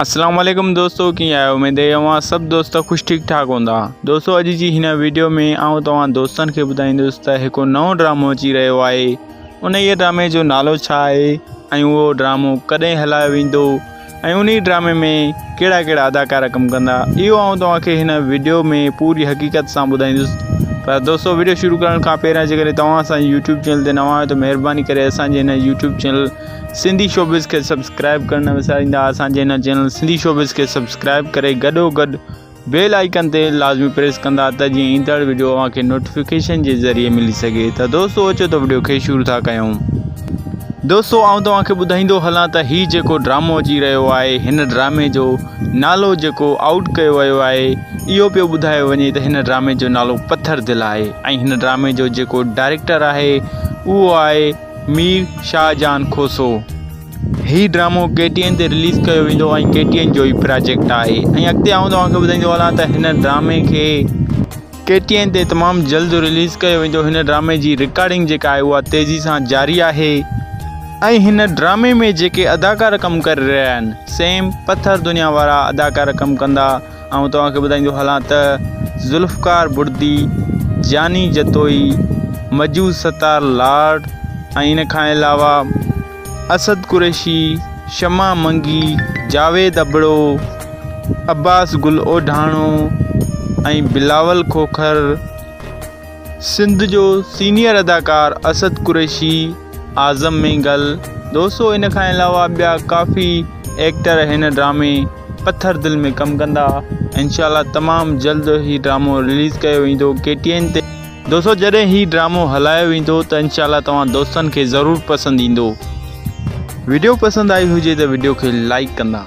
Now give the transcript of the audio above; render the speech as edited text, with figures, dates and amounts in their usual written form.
اسلام عليڪم دوستو ڪيئن آهيو اميد آهي اوهان سڀ دوست خوش ٺيڪ ٺاڪ هوندا دوستو اڄ جي هن ويڊيو ۾ آئون توهان دوستن کي ٻڌائيندس ته هڪ نئون ڊرامو اچي رهيو آهي انهيء ڊرامي جو نالو ڇا آهي ۽ اهو ڊرامو ڪڏهن هلايو ويندو ۽ انهي ڊرامي ۾ ڪهڙا ڪهڙا اداڪار ڪم ڪندا اهو آئون توهان کي هن ويڊيو ۾ پوري حقيقت سان ٻڌائيندس پر دوستو ويڊيو شروع ڪرڻ کان پهريان جيڪڏهن توهان اسان جي يوٽيوب چينل تي نوان آهيو ته مهرباني ڪري اسان جي هن يوٽيوب چينل سنڌي شوبز کي سبسڪرائب ڪرڻ نه وساريندا اسان جي هن چينل سنڌي شوبز کي سبسڪرائب ڪري گڏو گڏ بيل آئيڪن تي لازمي پريس ڪندا ته جيئن ايندڙ وڊيو اوهان کي نوٽيفڪيشن جي ذريعي ملي سگهي ته دوستو اچو ته وڊيو کي شروع ٿا ڪيون دوستو آئون توهان کي ٻڌائيندو هلان ته هي جيڪو ڊرامو اچي رهيو آهي هن ڊرامي جو نالو جيڪو آئوٽ ڪيو ويو آهي اهو پيو ٻڌايو وڃي ته هن ڊرامي جو نالو پٿر دل آهي ۽ هن ڊرامي جو جيڪو ڊائريڪٽر آهي اهو آهي مير شاهجهان کوسو. هي ڊرامو ڪي ٽي اين تي رليز ڪيو ويندو ۽ ڪي ٽي اين جو ئي پراجيڪٽ آهي ۽ اڳتي آئون توهان کي ٻڌائيندو هلان ته هن ڊرامي کي ڪي ٽي اين تي تمام جلد رليز ڪيو ويندو هن ڊرامي جي رڪارڊنگ جيڪا آهي اها تيزي سان جاري آهي ۽ هن ڊرامي ۾ جيڪي اداڪار ڪم ڪري رهيا آهن سيم پٿر دنيا وارا اداڪار ڪم ڪندا آئون توهان کي ٻڌائيندو هلان ته ذوالفقار بڙدي، جاني جتوئي، مجو ستار لاڙ ۽ ان کان علاوه اسد قريشي، شمع منگي، جاويد ابڙو، عباس گل اوڍاڻو ۽ بلاول کوکر، سنڌ جو سينيئر اداڪار اسد قريشي، اعظم مينگل، دوستو ان کان علاوه ٻيا ڪافي ايڪٽر هن ڊرامي پٿر دل ۾ ڪم ڪندا انشاء الله تمام جلد هي ڊرامو رليز ڪيو ويندو ڪي ٽي اين تي. دوستو جڏهن هي ڊرامو هلايو ويندو ته انشاء الله توهان دوستن کي ضرور پسند ايندو. وڊيو پسند آئي هجي ته وڊيو کي لائيڪ ڪندا.